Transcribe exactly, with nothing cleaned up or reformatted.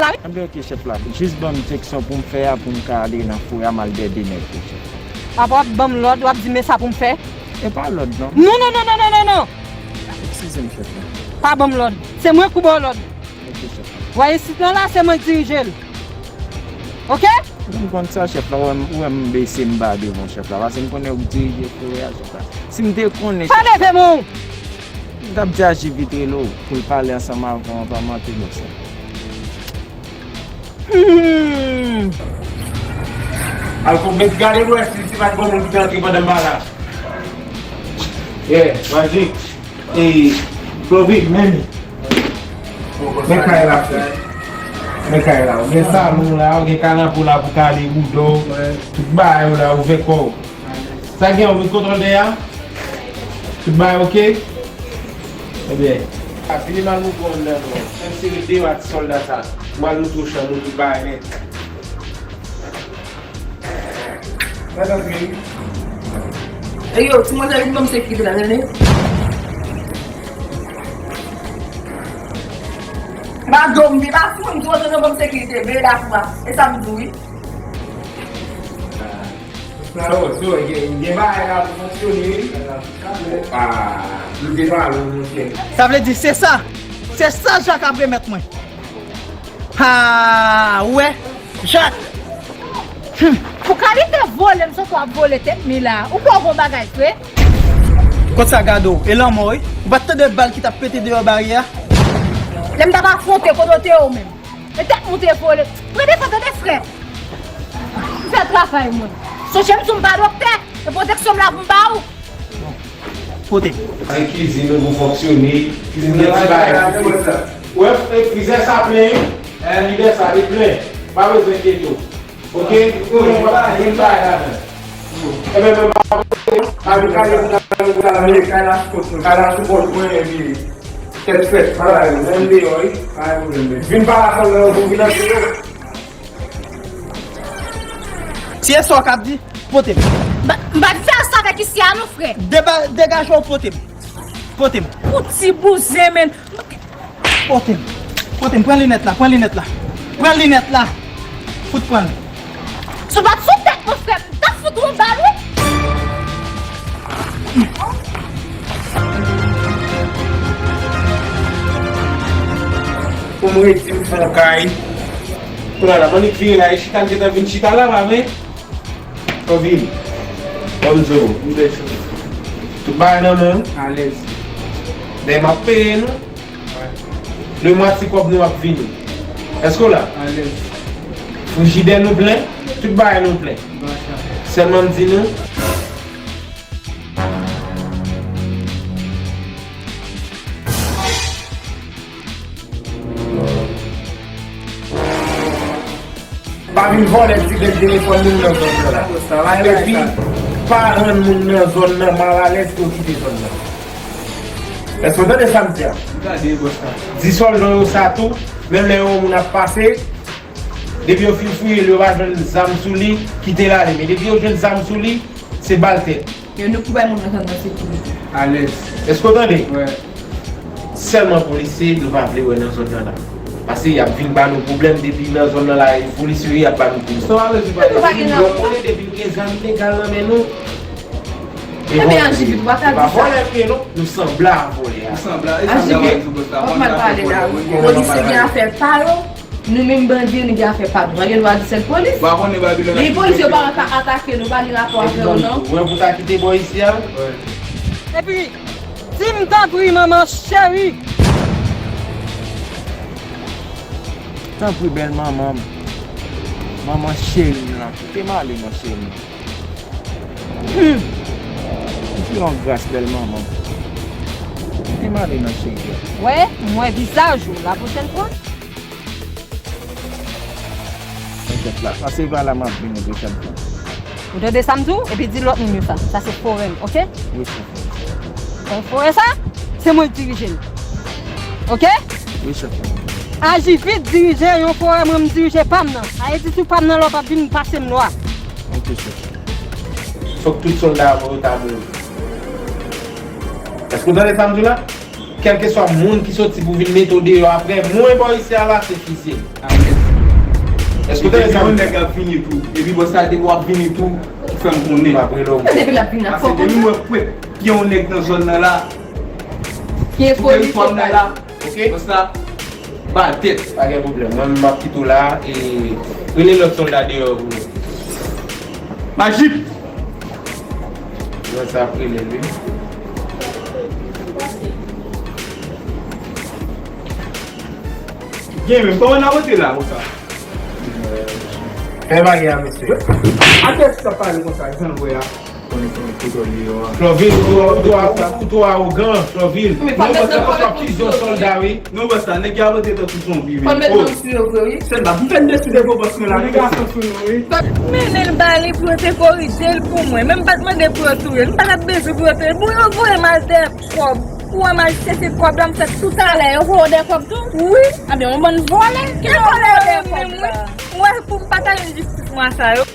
la, wi. Anben, oke, chèf la. Jis ban m direksyon pou m fè a, pou m ka ale nan forè a, m al dèyè de nèg yo, chèf. Apa w ap ban m lòd, w ap di m men sa pou m fè? E pa lòd, non. Non, non, non, non, non, non, non. Eskize m, chèf la. Pa ban m lòd. Se mwen k pou ba w lòd. Oke, chèf la. Wè, isit lan la, se mwen k dirije l. Oke? M konn sa, chèf la. Ou wè m, ou wè m bese m ba devan, chèf la. Paske m konnen ou k dirije forè a, chèf la. Si m te konnen, chèf la. Pa leve men w! M t ap di Aji vit rele w pou l pale ansanm avè w, pa manti, bòs la. Hmm. Al pou met gade wè si se pa t bon moun ki te antre pandan m pa la. Yeah, Majik. E, Clovis, men. Men kay la, frè. Men kay la. Ou gen salon la, ou gen kanapè la pou kale bouda w. Tout bagay ou la, ouvè kò w. Sa gen yon moun kontwòl dèyè a? Tout bagay oke? Ebyen. A vini mal nou pran nan non. Menm si li de rat sòlda sa. Mal nou tou chan nou tout bagay nèt. Sa t ap vini? Ey yo, ti manzè vin ban m sekirite la, tande? Mado m te pa fou, m di w, tande ban m sekirite, bele la fwa. E sa m di w, wi. Sa yo, yo, gen, gen bagay la pou fonksyone, wi. Ah, nou te pale, monchè. Sa vle di se sa. Se sa Jak ap remèt mwen. Ha, ou wè, Jak. Hmm. Pou kalite vole m sot w ap vole tèt mi la, ou kwè w gon bagay vre? Kot sa gade w? E lanmò, wi. Ou pa t tande bal ki t ap pete deyò baryè a? Lè m t ap afwonte, kote w te ye w menm? E tèt mwen te vole. Pran defann, tande frè. M fè travay mwen. Sonje m di w m pa doktè. E pwoteksyon m la pou m ba ou. Pote. An kizin nou pou fonksyone. Kizin gen ti bagay. Wè, e, frizè sa plen, wi. E, frizè sa li plen. Pa bezwen enkyete w. Oke? Ou gen pa gen bagay ladan. Ebyen, men pa pote. Kay la sou kòt nou. Kay la sou kòt mwen, epi tèt frèt. Pa la, menm deyò, wi. Pa gen pwoblèm, men. Vin pa la sèlman, pou vin antre yo. Si e sa w k ap di, pote m. M pa, m pa t fè sa avèk isi a non, frè. Deba-, degaje w, pote m. Pote m. Ou ti bouzen, menn. Pote m. Pote m. Pran linèt la, pran linèt la. Pran linèt la. Fout pran l. Si w pa t sou tèt mwen, frè m, m t ap fout ou yon bal, wi. Pou m redi m fè yon kay. Kounye a la, m annik vire la, e chita m gentan vin chita la, pa vre? Anvil. Ban m di w. M desann. Tout bagay nan men w. Alèz. Dèyè m ap peye nou. Lemwa ti kòb nou ap vini. Èske w la? Alèz. Frijidè nou plen, tout bagay nou plen. Sèlman m di nou. Pa vin vòlè ti bèl telefòn moun nan zòn nan la. Epi, pa rann moun nan zòn nan malalèz pou yo kite zòn nan. Èske w tande sa m di a? Di sòlda yo sa tou, menm lè yon moun ap pase, depi yo fin fouye l, yo pa jwenn zam sou li, kite l ale. Men depi yo jwenn zam sou li, se bal tèt. Yo nou pou bay moun nan zòn nan sekirite. Alèz. Èske w tande? Wè. Sèlman polisye nou pa vle wè nan zòn nan la. Paske y ap vin ba nou pwoblèm depi nan zòn nan la, e polisye yo y ap ba nou pwoblèm. Sa w vle di pa gen zam? Yo konnen depi l gen zam ilegal nan men nou. Ebyen, Aji vit, ou pa ka di sa. E pa vòlè nou ye non, nou sanble a vòlè a. Nou sanble a, e sa m ta pral di w, bòs la. Ou mal pale la, wi. Polisye gen afè pa yo. Nou menm bandi, nou gen afè pa nou. Pa gen dwa di sèl polis. Li polis yo pa ka atake nou, pa gen rapò avè yo, non. Mwen pou ta kite bò isi a. Epi, di m tanpri, manman cheri. Tanpri, bèl manman m. Manman cheri m lan. Kite m ale, non, cheri m. Hmm. Kite yon gras, bèl manman m. Kite m ale, non, cheri. Wè, m wè vizaj ou la pwochèn fwa. Mwen chèf la. Pase pa la, m ap vini pwochèn fwa. Ou tande sa m di w? Epi di lòt moun yo sa. Sa se forè m, oke? Wi, chèf. Konn forè sa, se mwen k dirije l. Oke? Wi, chèf. Aji vit, dirije yon forè, mwen m dirije pa m nan. Aji di tou pa m nan, lè w p ap vin pase m nwa. Oke, chèf. Fòk tout sòlda a mwen yo ta mouri. Èske w tande sa m di w la? Kèlkeswa moun ki soti pou vin mete w deyò apre mwen bò isi a la, se fizye. Èske w tande sa m di? Yon nèg ap vini tou. Epi bò sa depi w ap vini tou, ou fè m konnen. M ap rele w. Depi l ap vini ap fè w konnen. Paske depi mwen kwè gen yon nèg nan zòn nan la, sou teritwa m nan la, oke? Bò sa ba l tèt. Pa gen pwoblèm. Mwen menm m ap kite w la a, e rele lòt sòlda deyò pou nou. Majik! Mwen sa ap rele l wi. Gen menm, kòman n ap rete la konsa? Fè bagay a, mesye. Atè sa pale konsa, jan l wè a. Konnen konnen kote w ye yo a. Florville, ou twò, ou twò, ou twò awogan, Florville. Men pa mèt nan pale konsa. Non, bò sa, nèg yo ap rete tankou zonbi, men. Pa mèt nan sou yo vre, wi. Sèlman, m fè n deside pou bòs mwen la, nèg la santi nou, wi. Mennen l ba li pou yo te korije l pou mwen. Men m pa t mande pou yo touye l. M pa t ap bezwen pou yo touye l. Bon, yo voye m al dèyè kòb. Pou wè m al chèche kòb la, m fè tout alè. Yo voye w dèyè kòb tou? Wi. Anben, yon bann vòlè. Ki vòlè yo dèyè kòb la? Mwen, pou m pa ta jwenn jistis mwa sa yo.